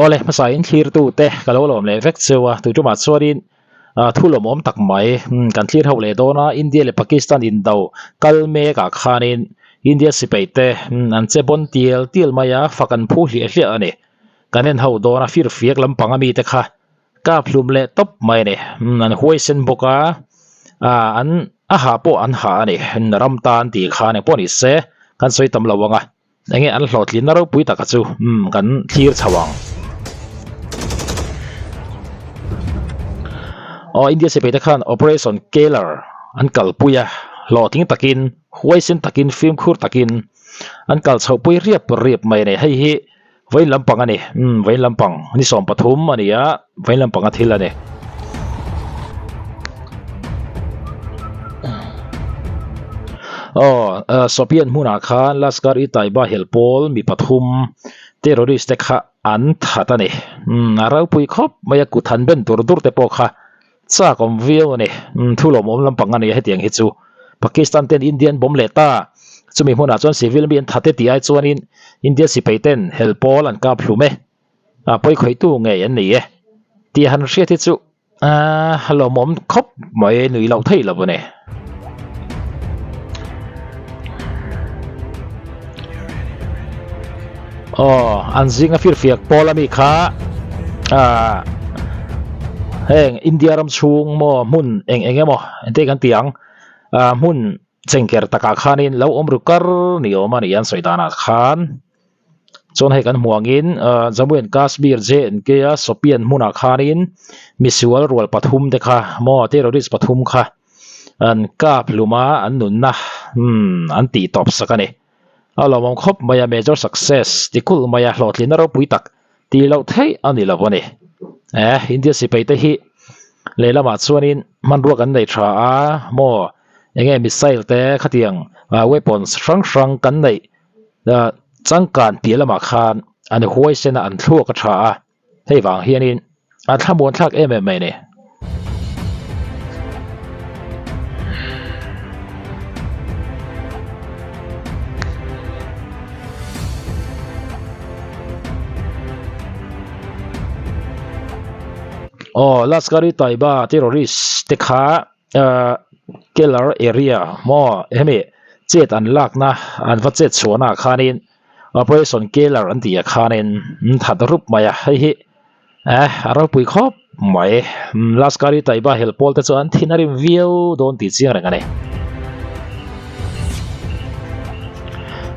Awle hmasa in thlir tu te ka lo lawm leh vek cheu a tui tumah chuanin ah thu lawmawm tak mai kan thlir ho leh dawn a India leh Pakistan indo kal mek ah khanin India sipai te an che bawn tial tial mai a fak an phu hliah hliah a ni kan en ho dawn a firfiak lampang ami te kha kap hlum leh tawp mai a ni an huaisen bawk a ah an a hah pawh an hah a ni ram tan tih khan engpawh ni se kan sawi tam lo ang a. Enge an hlawhtlinna ropui taka chu umm kan thlir chho ang. Aw India sipai te khan Operation Keller an kalpui a, hlawhtling takin, huaisen takin, fimkhur takin an kal chhohpui riap riap mai a ni. Hei hi vawiin lampang a ni, umm vawiin lampang ni 13 a ni a, vawiin lampanga thil a ni. Aw Sopian hmunah khan Lashkar-e-Taiba hel pawl mi pathum terrorist te kha an that a ni. Umm a ropui khawp mai a kut han ben tur dur te pawh kha chak awm viau a ni. Umm thu lawmawm lampang a ni a hetiang hi chu Pakistan ten India an bawm leh ta. Chumi hmunah chuan civil mi an that e tih ai chuanin India sipai ten hel pawl an kap hlum e. A pawi khawihtu ngei an ni e tih han hriat hi chu a lawmawm khawp mai nui loh theih lo a ni. Aw an zinga firfiak pawl ami kha ah heng India ram chhung maw hmun eng eng emaw engte kan ti ang ah hmun chengker takah khanin lo awm ru kar ni awm a ni an sawi danah khan. Chuan hei kan hmuh angin ah Jammu and Kashmir J and K a Shopian hmunah khanin misual rual pathum te kha maw terrorist pathum kha an kap hlum a an nunna umm an tih tawp sak a ni. A lawmawm khawp mai a major success ti kulh mai a hlawhtlinna ropui tak tih loh theih a ni lo a ni. Eh India sipai te hi lehlamah chuanin hmanrua kan nei tha a maw enge missile te khatiang weapons hrang hrang kan neih. Changkan piah lamah khan an huaisen a an thluak a tha a, hei vang hianin a thlamuan thlak em em mai a ni. Aw Lashkar-e-Taiba terrorist te kha Keller area maw hemi chet an lakna an va chet chhuahna ah khanin operation Keller an tih ah khanin an that rup mai a hei hi eh a ropui khawp mai Lashkar-e-Taiba hel pawl te chu an thin a rim viau dawn tih chiang reng a ni.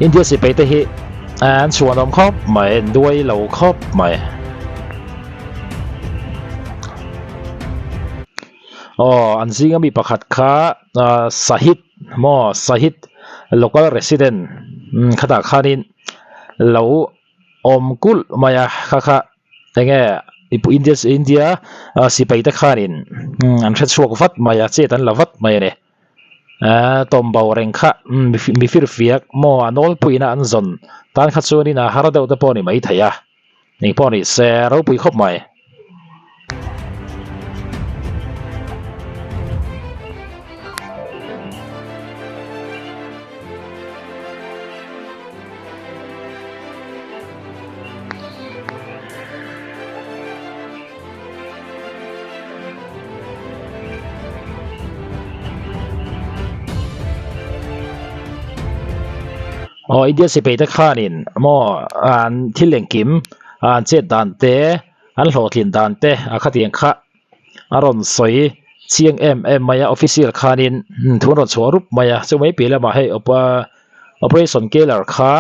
India sipai te hi an chhuanawm khawp mai an duai lo khawp mai. Aw an zinga mi pakhat kha ah Sahid maw Sahid local resident khatah khanin lo awm kulh mai a kha kha enge India India sipai te khanin an hre chhuak vat mai a chet an la vat mai a ni ah tawm bo reng kha mi firfiak maw a nawlpuiin a an zawn tan kha chuanin a har deuh te pawh a ni maithei a. Eng pawh ni se ropui khawp mai. Aw India sipai te khanin maw an thil engkim an chet dan te an hlawhtlin dan te a khatiang kha a rawn sawi chiang em em mai a official khanin thu an rawn chhuah rup mai a chumai piah lamah hei operation keller kha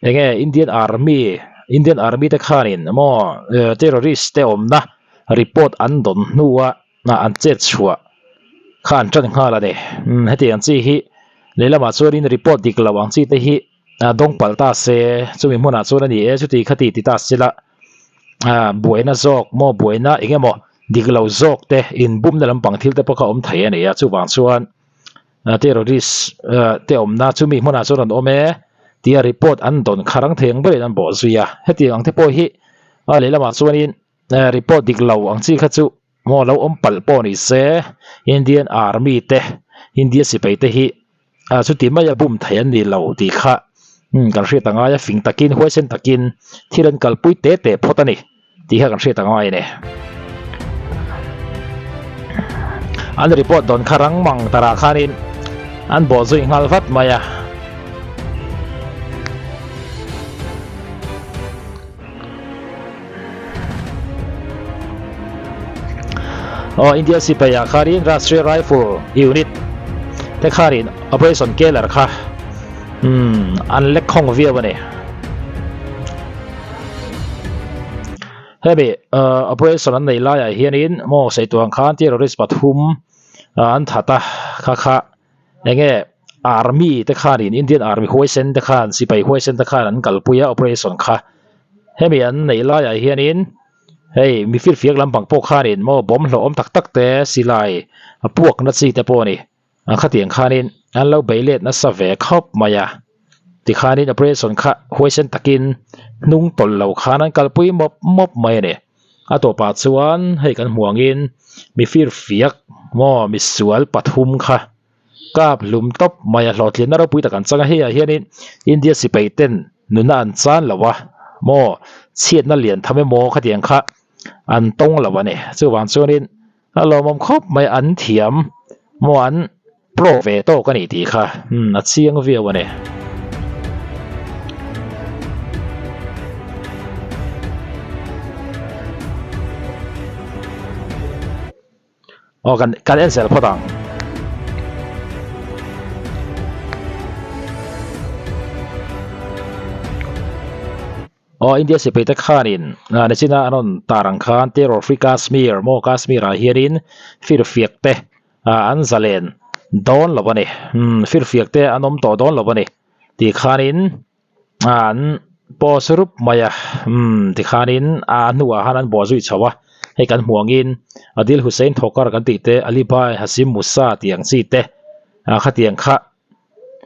enge Indian army Indian army te khanin maw terrorist te awmna report an dawn hnua an chet chhuah kha an tan nghal a ni hetiang chi hi lehlamah chuanin report dik lo ang chi te hi dawng palh ta se chumi hmunah chuan a ni e chuti khati ti ta sela buaina zawk maw buaina eng emaw dik lo zawk te inbumna lampang thil te pawh kha awm thei a ni a chuvang chuan terrorist te awmna chumi hmunah chuan an awm e tia report an dawn kha rang thei ang berin an bawh zui a hetiang ang te pawh hi a lehlamah chuanin report dik lo ang chi kha chu maw lo awm palh pawh ni se Indian army te India sipai te hi chuti maia bum thei an ni lo tih kha. Umm kan hriat angai a fing takin huaisen takin thil an kalpui te te phawt a ni tih kha kan hriat angai a ni. An report dawn kha rang mang tarah khanin an bawh zui nghal vat mai a. Aw India sipai ah khanin Rashtriya Rifle unit te khanin operation keller kha umm an lek khawng viau a ni. Hemi operation an neih laiah hianin maw saituang khan terrorist pathum an that a kha kha enge army te khanin Indian army huaisen te khan sipai huaisen te khan an kalpui a operation kha hemi an neih laiah hianin hei mi firfiak lampang pawh khanin maw bawm hlauhawm tak tak te silai a puak na chi te pawh a ni a khatiang khanin an lo bei let nasa ve khawp mai a tikhanin operation kha huaisen takin hnung tawlh lo khan an kalpui mawp mawp mai a ni. A tawpah chuan hei kan hmuh angin mi firfiak maw misual pathum kha kap hlum tawp mai a hlawhtlinna ropui tak an chang a hei ah hianin India sipai ten nuna an chan lo a maw chhiatna lian tham emaw khatiang kha an tawng lo a ni chuvang chuanin a lawmawm khawp mai an thiam maw an pro ve tawk a ni tih kha umm a chiang viau a ni. Aw kan kan en zel phawt ang. Aw India sipai te khanin nichina an rawn tar ang khan terror free Kashmir maw Kashmir ah hianin firfiak te an zalen dawn lo a ni umm firfiak te an awm tawh dawn lo a ni tih khanin an post rup mai a umm tikhanin a hnuah khan an bawh zui chho a hei kan hmuh angin Adil Hussain Thokar kan tih te Ali Bhai Hasim Musa tih ang chi te ah khatiang kha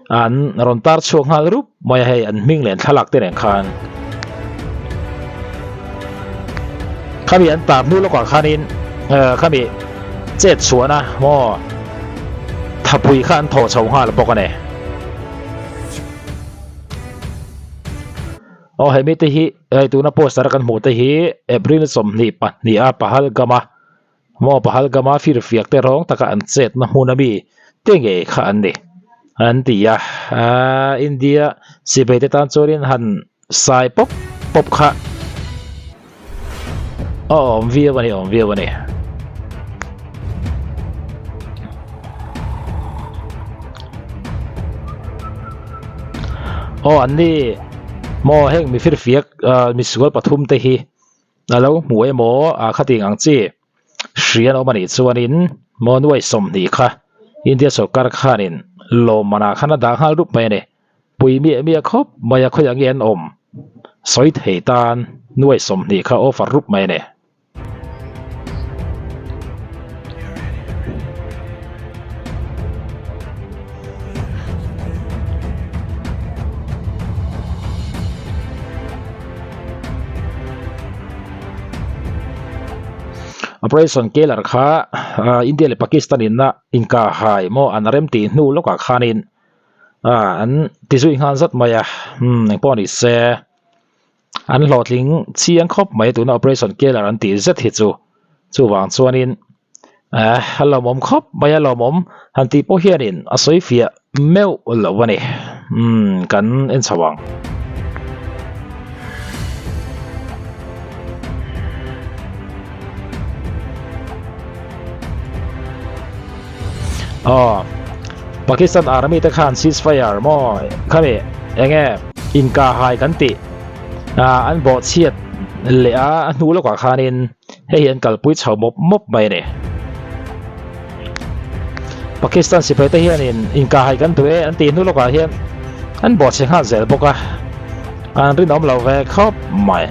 an rawn tar chhuak nghal rup mai a hei an hming leh an thlalak te nen khan khami an tar hnu lawkah khanin eh khami chet chhuahna maw thapui kha an thawh chho nghal bawk a ni. Aw he mite hi hei tuna poster a kan hmuh te hi April 22 a Pahalgam a maw Pahalgam a firfiak te rawng taka an chetna hmun ami te ngei kha an ni an ti a aaa India sipai te tan chuanin han sai pawp pawp kha a awm viau a ni awm viau a ni. Aw an ni maw heng mi firfiak ah misual pathum te hi a lo hmu emaw ah khatiang ang chi hria an awm a nih chuanin maw nuai 20 kha India sorkar khanin lawmman ah khan a dah nghal rup mai a ni. Pui miah miah khawp mai a khawiah nge an awm sawi thei tan nuai 20 kha offer rup mai a ni. Operation Keller kha India leh Pakistan inna inkahhai maw an rem tih hnu lawkah khanin ah an ti zui nghal zat mai a umm engpawh ni se an hlawhtling chiang khawp mai tuna operation keller an tih zet hi chu chuvang chuanin eh a lawmawm khawp mai a lawmawm han tih pawh hianin a sawi fiah meuh lo a ni umm kan en chho ang. Aw Pakistan army te khan ceasefire maw khami enge inkahhai kan tih ah an bawhchhiat leh a a hnu lawkah khanin hei hi an kalpui chho mawp mawp mai a ni. Pakistan sipai te hianin inkahhai kan duh e an tih hnu lawkah hian an bawhchhe nghal zel bawk a an rinawm lo ve khawp mai.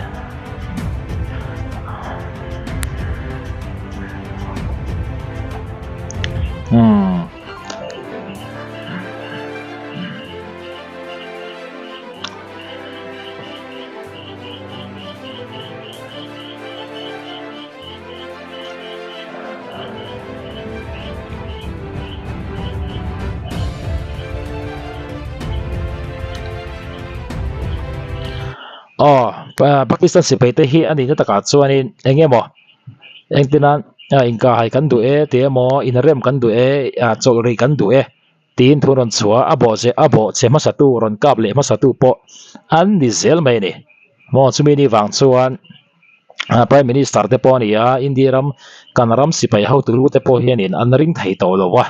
Hmm. Aw Pakistan sipai te hi a nihna takah chuanin eng emaw engtin a inkahhai kan duh e tih emaw inrem kan duh e ah chawlh rih kan duh e tiin thu rawn chhuah a bawh che a bawh che hmasa tu rawn kap leh hmasa tu pawh an ni zel mai a ni. Maw chumi ni vang chuan Prime Minister te pawh a ni a, India ram kan ram sipai hotu lu te pawh hianin an ring thei tawh lo a,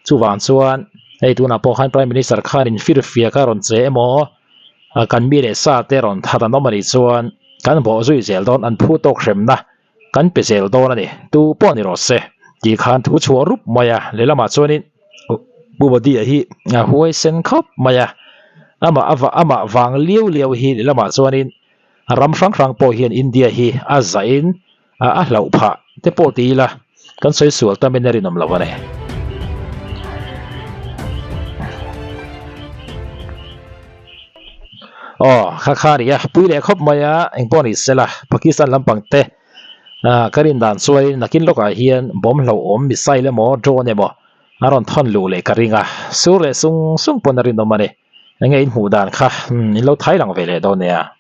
chuvang chuan hei tunah pawh khan Prime Minister khanin firfiak a rawn che emaw kan mi leh sa te rawn that an awm a nih chuan kan bawh zui zel dawn an phu tawk hremna kan pe zel dawn a ni, tu pawh ni rawh se tih khan thu chhuah rup mai a, lehlamah chuanin Pu Modi-a hi a huaisen khawp mai a, amah amah vang liau liau hi lehlamah chuanin ram hrang hrang pawh hian India hi a zahin a hlauh phah te pawh ti ila kan sawi sual tamin a rinawm lo a ni. Aw kha kha a ni a, pui leh khawp mai a, engpawh ni sela Pakistan lampang te ka rin dan chuanin nakin lawkah hian bomb hlauhawm missile emaw drone emaw a rawn thawn luh leh ka ring a, sur leh sung sung pawn a rinawm a ni. Enge in hmuh dan kha in lo thai lang ve leh dawn nia.